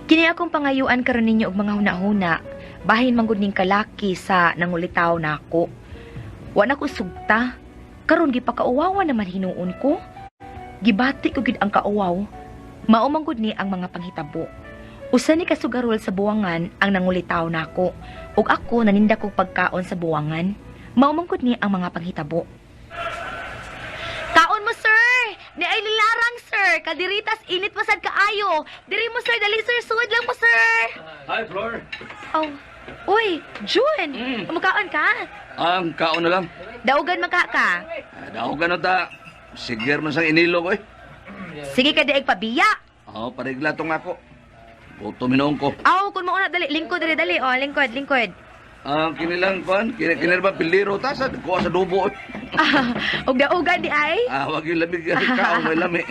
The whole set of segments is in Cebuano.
Kini akong pangayuan karon ninyo og mga hunahuna, bahin man gud ning kalaki sa nangulitaw nako. Wa na ko sugta. Karon gipakauwawan naman hinuon ko. Gibati ko gid ang kauwaw. Mao man gud ni ang mga panghitabo. Usa ni kasugarol sa buwangan ang nangulitaw nako. Ug ako naninda kog pagkaon sa buwangan. Mao man gud ni ang mga panghitabo. Kaon mo, sir! Ni ay lilarang, sir! Kadiritas init pa sad kaayo! Diri mo, sir! Dali, sir! Sugod lang mo, sir! Hi, Flor. Oh, uy, June! Mukaon ka? Ang kaon na lang. Daugan man ka ka. Ah, daogan na ta. Siger man sang inilog, oy. Sige ka diag pabiya. Oh, parigla tong ako. Gutom hinuon ko. Aw, kun mo na dali, lingkod dali dali. Oh, lingkod, lingkod. Ang kinilang kuan, kini ba piliro ta sa kuha sa dubo, oy. Ah, og daugan di ay. Ah, wag yung lamig kaon may lami.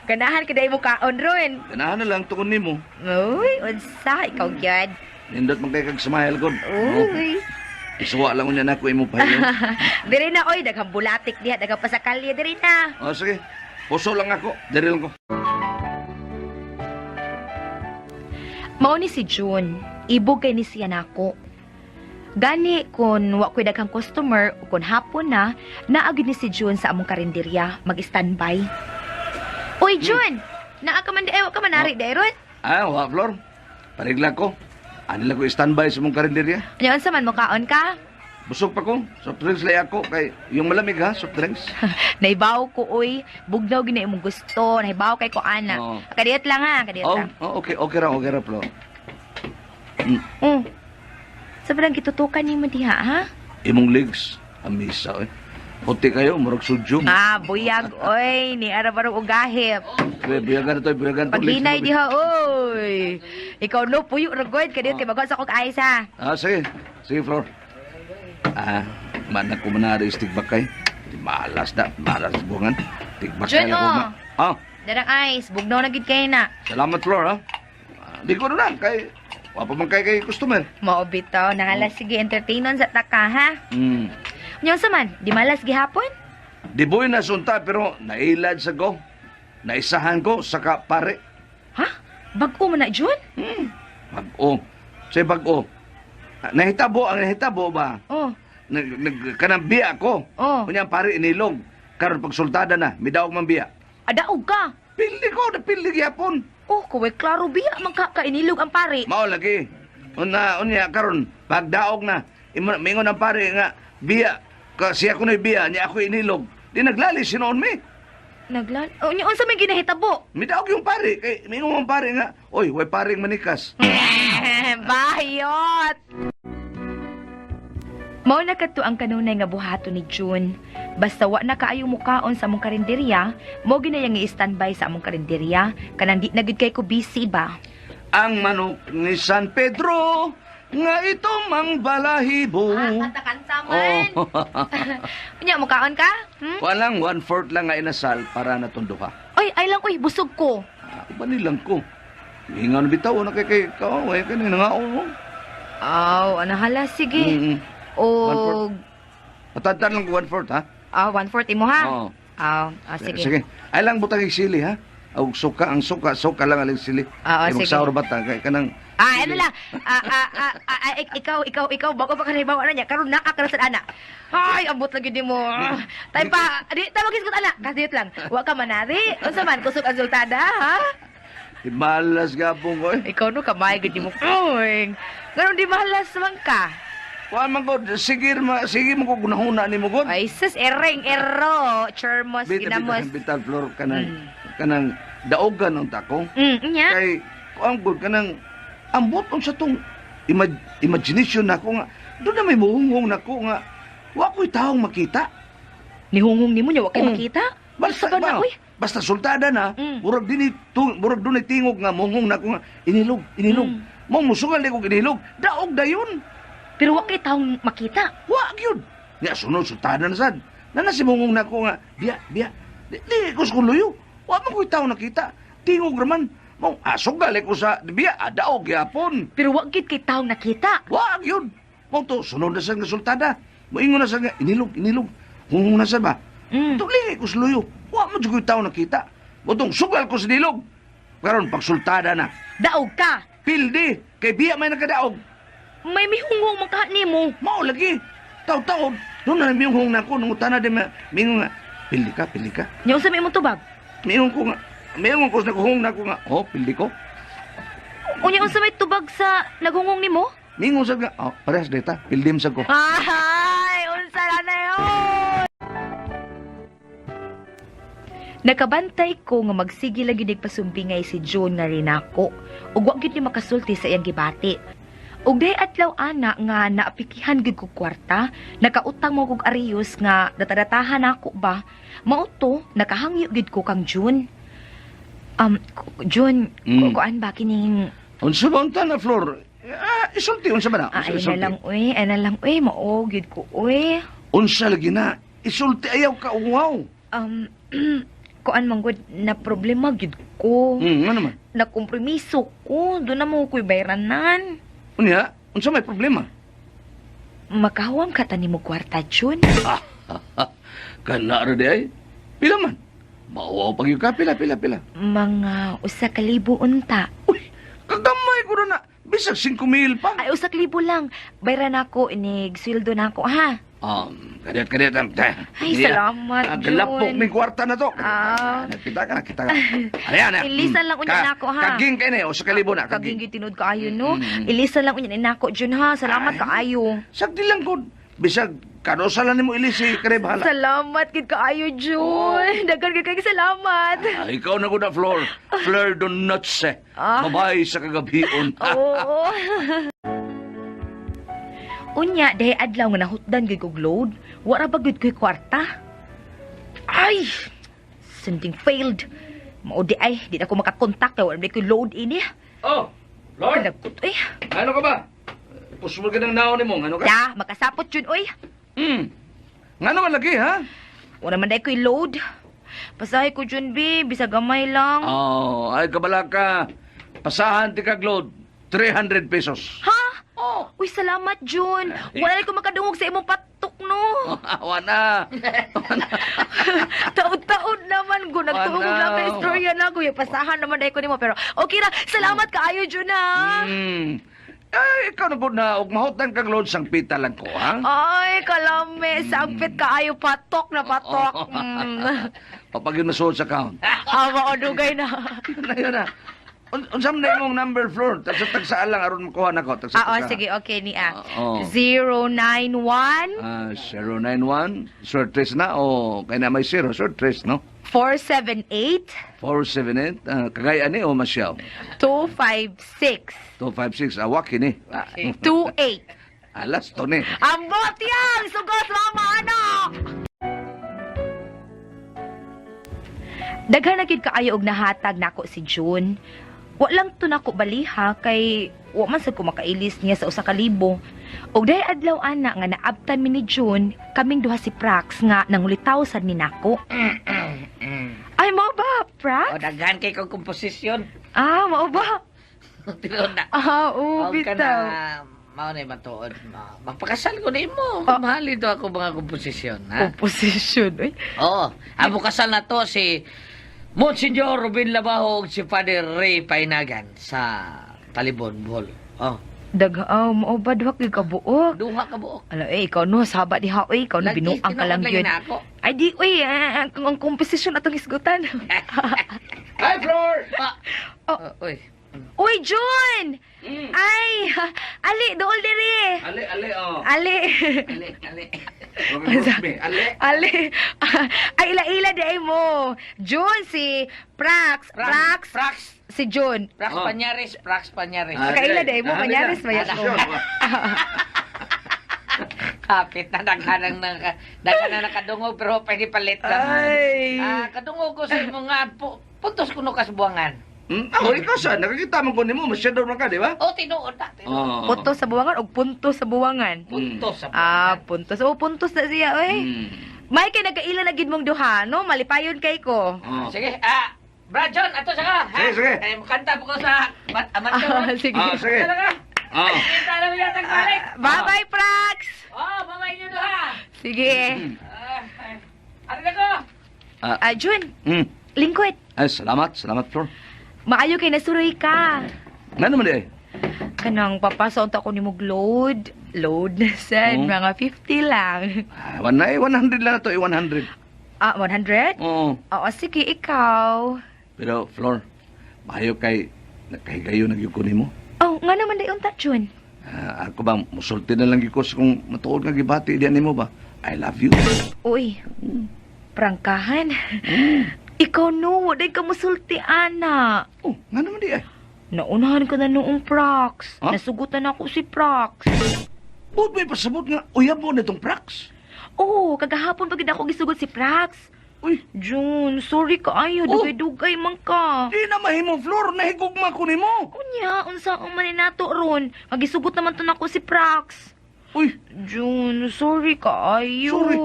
Ganahan ka mo kaon ron. Ganahan na lang tukon nimo. Uy, unsa ikaw gyud. Nindot man kay kag smile gud. Uy. Isuwa lang unya nako imo pahiyo. Diri na oy, daghang bulatik diha, daghang pasakalye diri na. Oh, sige. Puso lang ako. Diri lang ko. Mao ni si June, ibog kay ni siya nako. Gani kun wa ko'y daghang customer o kun hapon na, naa gyud ni si June sa among karinderya, mag-standby. Uy, June! Naa ka man di, ay, wa ka man nari di ron. Ah, wa Flor. Parigla ko. Ani lang ko standby sa mong karinderya. Ano unsa man mukaon ka? Busog pa ko. Soft drinks lay ako kay yung malamig ha, soft drinks. Naibaw ko oy, bugnaw gina imong gusto, naibaw kay ko ana. Oo. Kadiyot lang ha, kadiyot Oh, lang. oh, okay, okay ra, Flor. Oh. Sa parang gitutukan nimo diha ha? Imong legs, amisa eh. Puti kayo, murag sudyo. Ah, buyag oy, ni ara barong ugahip. Be, buyagan na to, buyagan to. Legs Paghinay mo, be. diha oy. Ikaw no puyo ra gud kadiyot kay magwa sa kog ice ha. Ah, sige. Sige, Flor. Ah, manak ko manari istig bakay. Di malas na, malas buwangan. Tigbakay Jun, lang ko oh. ma. Ah, Darang ice, bugnaw na gid kay na. Salamat, Flor, ha. Ah, di ko na lang, kay, wa pa man kay customer. Mao bitaw, nahala sige entertainon sa taka ha. Nya unsa man, di malas gihapon? Di boy na sunta, pero nailad sa ko. Naisahan ko, saka pare. Ha? Bag-o man na Jun? Bag-o. Say bag-o. Ah, nahitabo, ang nahitabo ba? Oh, Nag, nag, kanang biya ko. Oh. Unya ang pare inilog. Karon pagsultada na, midaog man biya. Adaog ka. Pili ko, napili gyapon. Oh, kuway klaro biya man ka kainilog ang pare. Mao lagi. Una, unya karon pagdaog na, imo mingon ang pare nga biya ka siya kuno'y biya, niya ako inilog. Di naglali sinuon mi. Naglan. Oh, nya unsa may ginahitabo? Midaog yung pare kay mingon ang pare nga, oy, way paring manikas. Bayot! Mao na kadto ang kanunay nga buhaton ni June. Basta wa na kaayo mukaon sa among karinderya, mo ginayang i-standby sa among karinderya kanang di na gid kay ko busy ba. Ang manok ni San Pedro nga ito mang balahibo. Ah, kanta-kanta man. Oh. Unya mukaon ka? Hmm? Walang one-fourth lang nga inasal para natundo ka. Oy, ay lang oy, busog ko. Ah, uban nilang ko. Ingon bitaw na kay kay ka, way kani nga oh. Aw, ano hala sige. One-fourth. O Patantan lang ko one-fourth ha. ah, 140 mo ha? Oo. Aw, ah, sige. Sige. Ay lang butang og sili ha. Og suka ang suka, suka lang aling sili. Oo, Kay sige. magsour bata kay kanang Ah, ano lang. Ah, ah, ah, ah, ah, ikaw, bago pa ka nahibaw, ano niya, karon naa ka na sa ana. Ay, ambot lagi di mo. Ah, tayo pa, di, tawag ko ana. Kasiyot lang. Wa ka manari. Unsa man, kusog ang sultada, ha? Himalas gapon ko eh. Ikaw no, kamay gid mo. Uy, ngayon di malas man ka. Kuan man ko sige ma sige mo ko gunahuna nimo gud. Ay, sus, ereng, ero, charmos, Bita ginamos. bita bita Flor kanang kanang daogan ang tako. Nya. Kay kuan gud kanang ambot unsa tong imagination nako nga doon na may muhunghong nako nga wa ko'y taong makita. Nihunghong nimo niya, wa kay makita. Basta Basta ba na, ba, uy? Basta sultada na, murag dinhi murag dunay tingog nga muhunghong nako nga inilog, inilog. Mo musugal di kog inilog, daog dayon. Pero wa kay taong makita. Wa gyud. Nya sunod sultada na sad. Nana si muhunghong nako nga biya, biya. Di, di ko sa luyo. Wa man ko'y taong nakita. Tingog raman. Mo asugal ko sa biya, ah, daog gyapon. Pero wa gid kay taong nakita. Wa gyud. Mo to sunod na sad nga sultada. Moingon na sad nga inilog, inilog. Hunghong na sad ba? Tulingi ko sa luyo. Wa mo jud ko'y tao nakita. Motong sugal ko sa nilog. Karon pagsultada na. Daog ka. Pildi, kay biya may nakadaog. May mihungong man kaha nimo. Mao lagi. Taw-taon. Doon na miyong na ko nung utana di ma mingon nga. Pildi ka, pildi ka. Nya unsa may imong tubag? Mingon ko nga. Mingon ko sa naghung na ko nga. Oh, pildi ko. Unya unsa may tubag sa naghungong nimo? Mingon sa nga. Oh, parehas dita. Pildi man sad ko. Ay, unsa na na yun? Nakabantay ko nga magsige lang gyud pasumbingay si June nga rinako ug wa gyud ni makasulti sa iyang gibati. Ug day adlaw ana nga naapikihan gyud ko kwarta, nakautang mo kog ariyos nga datadatahan nako ba. Mao to nakahangyo gyud ko kang June. June, kuan ba kining Unsa ba unta na Flor? Ah, isulti unsa ba na? Ah, Unsa, ay na isulti. lang uy, ay na lang uy, mao gyud ko uy. Unsa lagi na? Isulti ayaw ka uwaw. Kuan man gud na problema gyud ko. Ano man? Nakompromiso ko, doon na mo ko'y bayranan. Unya, unsa may problema? Makahawam ka tani mo kwarta, Jun. Kana ra di ay. Pila man? Mauwaw pag ka pila pila pila. Mga 1,000 unta. Uy, kagamay ko na. Bisag 5,000 pa. Ay, 1,000 lang. Bayran ako, inig, sweldo na ako, ha? Kadiyot, kadiyot. Ay, salamat, Ah, Galapok Jun. ni kwarta na to. Ah. Nakita ka, nakita ka. Ayan, ayan. Ilisan lang unya nako, ha? Kaging kay na, 1,000 na. Kaging Kaging. gyud tinud kaayo, no? Mm. Ilisan lang unya nako, Jun, ha? Salamat Ay. kaayo. Sagdi lang ko. Bisag, kanusa lang nimo ilisi, kare bahala. Salamat gid kaayo, Jun. Daghan gid kay salamat. Ah, ikaw na ko na, Flor. Fleur de Noche. Ah. Babay sa kagabhion. Oo. Unya, dahil adlaw nga nahutdan gyud kog load, wara ba gyud ko'y kwarta? Ay! Sending failed. Mao di ay, di na ko makakontak kay wala man ko'y load ini. Oh, Flor, Kalagkot oy. ano ka ba? Pusmol ka ng naon nimo, ano ka? Ya, makasapot yun oy. Ngano man lagi, ha? Wala man dahil ko'y load. Pasahe ko dyan, bi. Bisag gamay lang. Oh, ay kabala ka. Pasahan ti kag load, 300 pesos. Ha? Oh. Uy, salamat, Jun. Wala ko makadungog sa imong patok, no. Awa na. Taod-taod naman ko. Nagtuog Wala. lang kay istorya na ko. Yung pasahan naman dahil ko nimo. Pero okay ra. Salamat kaayo, Jun, ha. Ay, ikaw na po na, og mahutan kag load, sangpita lang ko, ha? Ay, kalame. Sangpit kaayo. Patok na patok. Papag yun masuod sa account. Hama o dugay na. Yun na, yun na. Unsam na imong number, Flor? Tagsa tagsaan lang, aron makuha na ko. Tagsa, Ah, oh, tagsa. sige. Okay ni ah. Oo. 091 Ah, 091, short trace na, o kaya na may 0, short trace, no? 478 478, kagaya ni o masyaw? 256 256, awaki ni. 28. Alas to ni. Ambot yang! Sugos mama ano! Daghan na gid kaayo og nahatag nako si June. Wa lang to nako baliha kay wa man sad ko makailis niya sa 1,000. Og dahil adlaw ana nga naabtan mi ni June, kaming duha si Prax nga nangulitaw sad ni nako. Ay mao ba, Prax? O, daghan kay kong komposisyon. Ah, mao ba? Tinuod na. Ah, oo, Og ka bitaw. na, mao na matuod. Mapakasal ko na imo. Oh. Mahalin to ako mga komposisyon, ha? Composition, oy. Oo. Ang bukasal na to si Monsignor Ruben Labajo ug si Father Ray Painagan sa Talibon, Bohol. Oh, Daghaw, mao ba duha gyud ka buok? duha ka buok. Ala, eh, ikaw no, saba diha, oy, ikaw no, Lagi, binuang ka tinuod lang lang yun. na ako. Ay, di, uy, ang composition atong isgutan. Hi, Flor! Ah. Oh. Oh, uy. Uy, June! Ay, ali, dool diri. Ale, ale, oh. Ali. Ali, ali. Huwag Ale. Ali. Ay, ila-ila di ay mo. June, si Prax. Prax. Prax. Si June. Prax Oh. Panyaris, Prax Panyaris. Ah, Kaila dire. di ay mo, Ah, Panyaris dire. ba yan? Kapit na daghanang naka, daghan na nakadungog pero pwede palit lang. Ay. Ah, kadungog ko sa imong nga puntos kuno kas buwangan. Ako, ikaw sa, nakakita man ko nimo, masyado man ka, di ba? Oh, tinuod na, tinuod. Oh. Punto sa buwangan o punto sa buwangan? Puntos sa Ah, buwangan. puntos. Oh, puntos na siya, oy. May kay nagkaila na gid mong duha, no? Malipayon kay ko. Oh. Sige, Brad John, ato sa ka. Ha? Sige, sige. Kaya mo kanta po ko sa mat amateur. Ah, sige. Ah, sige. Ato na ka. Ah. Kita na mo yatang balik. Bye-bye, Prax! Oh, mamay niyo duha. Sige. Ah, ay. Ano na ko? Ah, Jun, lingkod. Ay, salamat, salamat, Flor. Maayo kay nasuroy ka. Nga naman di ay. Kanang papasa unta ko nimo og load. Load na sad, mga 50 lang. Ah, 100 lang na to, eh, 100. Ah, 100? Oo. Oo, sige, ikaw. Pero, Flor, maayo kay nakahigayo na gyud ko nimo. Oh, nga naman di unta, Jun. Ah, ako ba, musulti na lang gyud ko sa kung matuod nga gibati diyan nimo ba? I love you. Uy, prangkahan. Ikaw no, waday ka musulti, ana. Oh, nga naman di ay. Naunahan ka na noong Prax. Huh? Nasugutan ako si Prax. Buot may pasabot nga, uyab mo nitong Prax. Oo, kagahapon pa gid ako gisugot si Prax. Uy, Jun, sorry kaayo, Oh. dugay-dugay man ka. di na mahimo, Flor, nahigugma ko nimo. Unya, unsa ang man nato ron? Magisugot naman to nako si Prax. Uy, Jun, sorry kaayo. Sorry.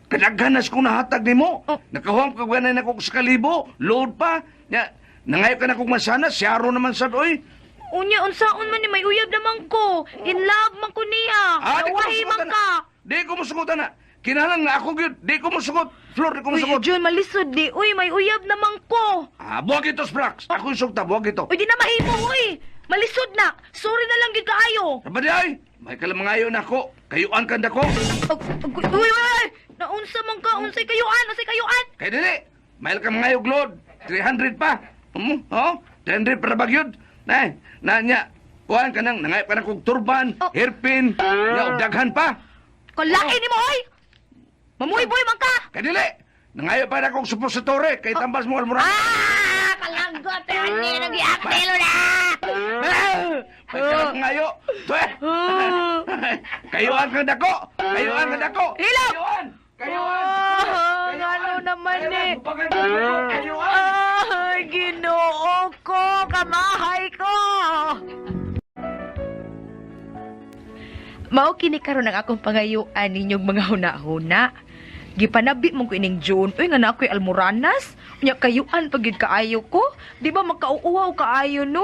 Kadaghanas kong nahatag nimo. Oh. Nakahuam ka ganay na ko sa kalibo, load pa. Nya, nangayo ka na kong masana, siyaro naman sad oy. Unya, unsaon man ni may uyab naman ko. In love man ko niya. Ah, di ko Nawahi man musugot, ka. Di ko musugot na. Kinahanglan nga ako gyud, di ko musugot. Flor, di ko Uy, musugot. Jun, malisod di. Uy, may uyab naman ko. Ah, buwag ito, Sprax. Ako yung sugta, buwag ito. Uy, di na mahimo, uy. Malisod na. Sorry na lang gid kaayo. Saba di ay, may kalamangayo na ako. Kayuan kanda ko. Uy, uy, uy. Naunsa man ka, unsay kayuan, unsay kayuan. Kay dili, may kalamangayo load. 300 pa. Oh, 300 para bagyod. Nay, na nya. Kuan ka nang nangayop ka na kog turban, Oh. hairpin, nya og daghan pa. Kalain nimo, oy. Mamuy-boy man ka. Kay dili, nangayo pa na kog suppository kay tambas mo almoran. Ah, kalanggot ani nag-iaktelo na. May kalamangayo. Tuwe. Kayuan kang dako. Kayuan kang dako. Hilom! Kayuan. Kayuan. Ah, ngano naman eh. Kayuan. Kayuan. Ay, Ginoo ko, kamahay ko. Mao kini karon ang akong pangayuan ninyong mga huna-huna. Gipanabi mo ko ining June. Uy, nga na ako'y almoranas. Unya kayuan pag gyud kaayo ko. Di ba makauuwaw kaayo no?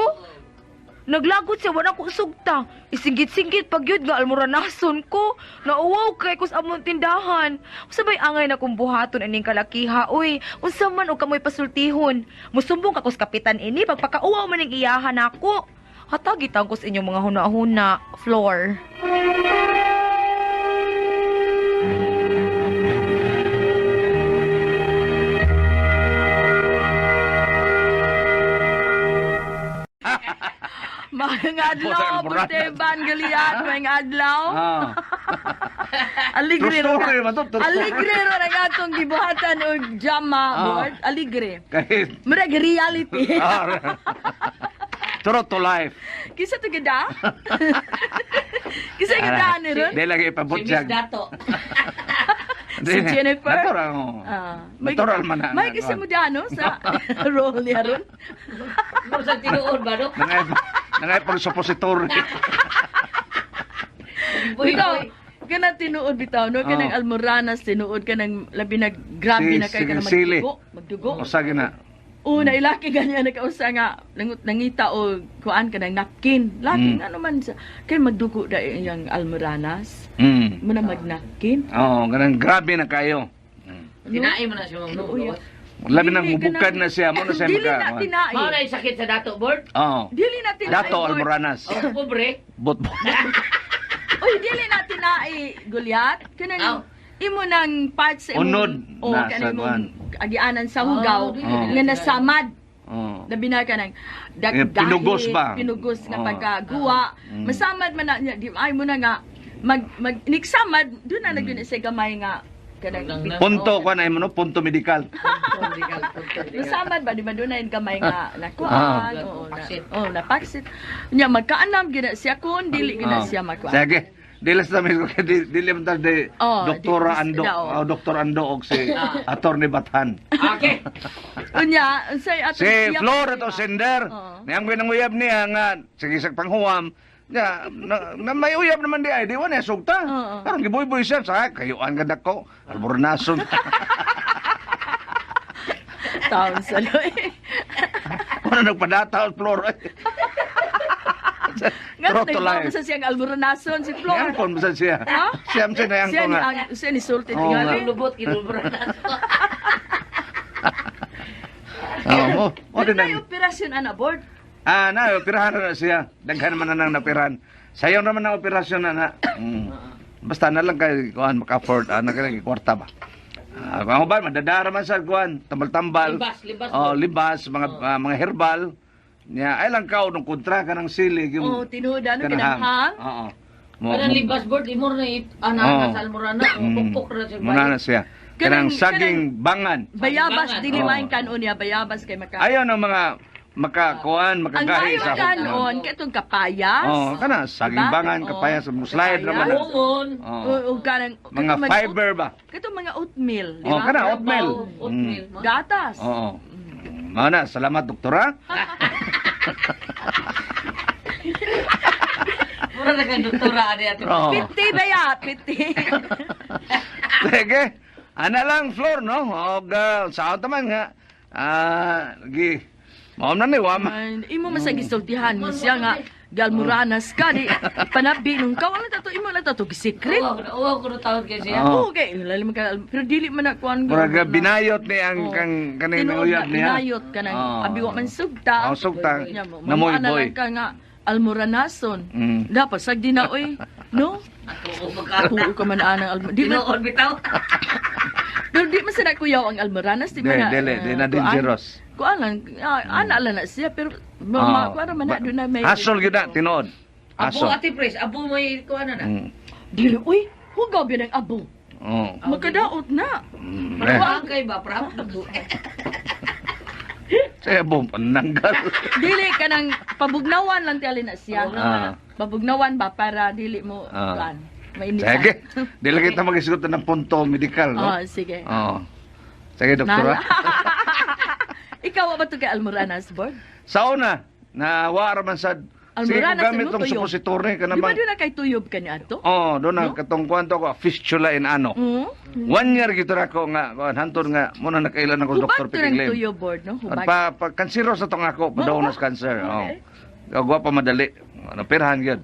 Naglagot siya, wala ko sugta. Isinggit-singgit pag yun nga almoranason ko. Nauwaw kay kus among tindahan. Usabay angay na kong buhaton ining kalakiha, uy. Unsa man og kamoy pasultihon. Musumbong ka kus kapitan ini pagpakauwaw man ning iyahan nako. Hatagi tangkos inyong mga huna-huna, Floor. Maayong adlaw, Bosa, Esteban Galiat, maayong adlaw. Ah. Aligre True story ba to? True story. Aligre ra na atong gibuhatan og drama, board. Aligre. Kahit Murag reality. Ah, True to life. Kisa to gida? Kisa gida ni ron? Di lagi Si Miss ipabutyag. Dato. Si Jennifer? Natural. oh. Ah, Natural man na. May kasi mo dyan, no? Sa role niya ron. Murag sa tinuod ba, no? Nangay pag suppository. Buhi, Bitaw, buhi. kana tinuod bitaw, no? Kanang Oh. Almoranas tinuod kanang labi na grabe Si- na kay si- kanang sili. magdugo, magdugo. O sa gina. Oo, nailaki ganyan nakausa nga nangut nangita o kuan ka ng napkin. Laki nga naman sa kay magdugo da iyang almoranas. Muna magnapkin. Oo, ganang grabe na kayo. Tinae mo na siya, ma'am, no? Oo, yeah. Labi nang Dili mubukad ganang- na siya. Mo na siya Dili maka. na tinai. Mao na yung sakit sa Dato, board. Oo. Dili na tinai. Dato Lord. Almoranas. Oh, pobre. Bot Uy, dili na tinai, Goliath. Kanang Aw. imo nang part sa imong Unod o na kanang sa imong kuan. agianan sa hugaw Oh, dili na nga tinai. nasamad. Oo. Labi na ka ng Eh, pinugos ba? Pinugos nga Oo. pagkaguwa. Masamad man na niya, di ay mo na nga mag mag niksamad doon na nagyun sa gamay nga kanang Nang- nang- Punto ko na no? Punto medical. Masamad ba di ba doon na yung gamay nga nakuan Ah. oo na Paksit. oh na paksit nya magkaanam gina siya kun dili gina Oo. siya makuan. Sige. Dili sa mi dili man ta di Oh, Doktora di- Ando, daw. oh, Doktor Ando og si Attorney Bathan. Okay. Unya unsay atong Si iya- Flor ato sender. Oo. Niyang ko uyab niya nga sige sa panghuwam. Ya, na may uyab naman di ay di wa niya sugta. Oo. Karon gibuy-buy siya sa kayuan ka dako. Albornason. Taon sa loy. Wala nagpadata og Flor. Nga True to life. nagbawa sa siyang alburanason si Flor. Niyang kon sa siya. Ha? Siya siya niyang Siya ko ni nga. ang siya ni sulti Oo tingali. nga. Lubot, kinulbra na. Oo, mo. O Pero din may ang operasyon ana board. Ah, na, operahan na siya. Daghan man na nang napirahan. Sayo naman ang operasyon na na. Basta na lang kay kuan maka-afford ah, na kay kwarta ba. Ah, ang uban madadara man sa kuan, tambal-tambal. Libas, libas. Oh, libas, mga ah, mga herbal. Nya ay lang kao nung kontra ka ng silig yung Oh, tinuod ano kanang kanang hang. Oo. Mo, Kanang libas board imo na it ana Oo. sa Almorana, pukpok ra sa Muna na siya. Kanang saging bangan. Bayabas Bangan. dili Oo. maayong kanon niya, bayabas kay maka. Ayaw ng mga makakuan, Ang makagahi maayong sa kanon katong kapayas. Oh, kana saging Diba? bangan, Oo. kapayas, muslide naman. Kapayas. Bungon. Oo. O, o kanang Mga katong fiber ba? Katong mga oatmeal, di Oh, ba? kana oatmeal. Oatmeal. Gatas. Oo. Mana, salamat doktora. Mura na kang doktora ani ate. Oo. Piti ba ya? Piti. Sige. Ana lang Flor no. Og sa man nga ah gi Mao na ni wa ma. Man, imo man sa gisultihan mo siya nga galmuranas ka di panabi nung ka wala tato imo lang tato gisikret. Uwa ko na tawag kay siya. Oo. Oo, kay lalim ka pero dili man na kuan Murag binayot ni ang Oo. kang kaning Tinuod uyab na, niya. Binayot ka nang Oo. abi wa man sugta. Oh, sugta. Nya mo, Namoy mamuha na boy. lang ka nga almuranason. Dapat sagdi na oy, no? Ako magka. Tuo ka man anang almur. Di man, Tinuod bitaw. pero di man sa nakuyaw ang almuranas, di Di, man na. dili, di na kuan. dangerous. Kuan lang, ana lang na siya pero Oo. ma kuan man na doon na may. Hasol gyud na tinuod. Abo Hasol. ate pres, abo may kuan na. Dili uy, hugaw ba ng abo? Oo. Magkadaot na. Eh, Kuan kay ba prap? Siya bom pananggal. Dili ka nang pabugnawan lang tiyali na siya. Ah. Pabugnawan ba para dili mo kuan. Mainitan. Sige. Dili kita magisgot ng punto medikal no. Ah, sige. Oo. Sige doktora. Ikaw ba to kay Almoranas board? Sa una, na wa ra man sad. Sige, Almoranas kung gamit mo tong tuyo. suppository ka Di ba naman. doon na kay tuyob ka niya ato? Oh, doon na katong kwanto ko fistula in ano. One year gito ra ko nga kuan hantod nga mo na nakailan ako Hubad Dr. to ng Pitiglim. tuyo board, no? At Hubad. pa, pa kanseros na tong ako, padawon na sa cancer. Oh. Okay. Gwa pa madali. Ano pirahan gyud.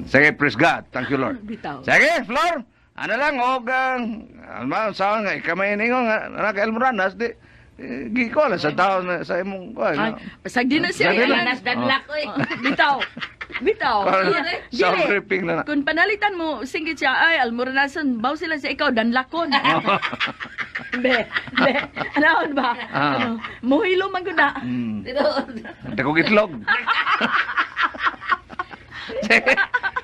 Sige, praise God. Thank you Lord. Bitaw. Sige, Flor. Ano lang og ano sa nga ikamay ningo nga anak Elmoranas di eh, giko lang sa taon na sa imong kuan. Ay, pasagdi na siya. Sagdi na. Nas danlak oy. Bitaw. Bitaw. Kuan, Dili. Sound ripping na na. Kung panalitan mo, singgit siya, ay, almoranasan, baw sila sa ikaw, danlakon. Be, be, anaon ba? Ah. Ano, muhilo man gud na. Tinuod. Dagog itlog. Sige,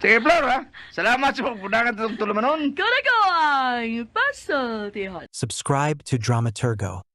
sige, Flor, ha? Salamat sa pagpudangan itong tulumanon. Kau na ko ang pasultihon. Subscribe to Dramaturgo.